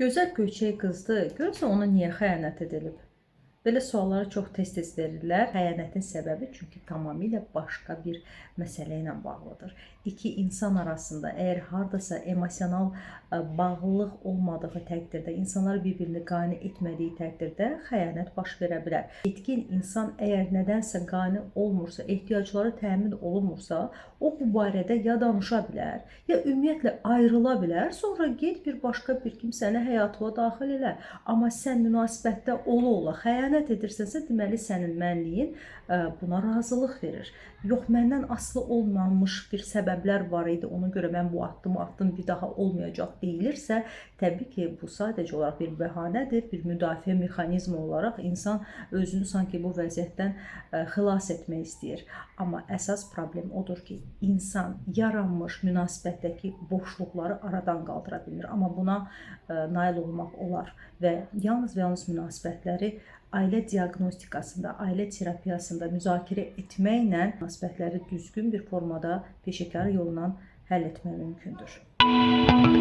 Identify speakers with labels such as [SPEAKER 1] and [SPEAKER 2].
[SPEAKER 1] Gözəl göyçək qızdı, görəsən ona niyə xəyanət edilib? Belə sualları çox tez-tez verirlər. Xəyanətin səbəbi çünki tamamilə başqa bir məsələ ilə bağlıdır. İki insan arasında əgər hardasa emosional bağlılıq olmadığı təqdirdə, insanlar bir-birini qane etmədiyi təqdirdə xəyanət baş verə bilər. Yetkin insan əgər nədənsə qane olmursa, ehtiyacları təmin olunmursa, o bu barədə ya danışa bilər, ya ümumiyyətlə ayrıla bilər, sonra get bir başqa bir kimsəni həyatına daxil elə. Amma sən münasibətdə ola-ola xəyanət edirsənsə, deməli sənin mənliyin buna razılıq verir. Yox, məndən asılı olmamış bir səbəblər var idi, ona görə mən bu addımı atdım, bir daha olmayacaq deyilirsə, təbii ki, bu sadəcə olaraq bir bəhanədir, bir müdafiə mexanizmi olaraq insan özünü sanki bu vəziyyətdən xilas etmək istəyir. Amma əsas problem odur ki, insan yaranmış münasibətdəki boşluqları aradan qaldıra bilmir. Amma buna nail olmaq olar və yalnız və yalnız münasibətləri ailə diaqnostikasında, ailə terapiyasında müzakirə etməklə münasibətləri düzgün bir formada peşəkar yolla həll etmək mümkündür.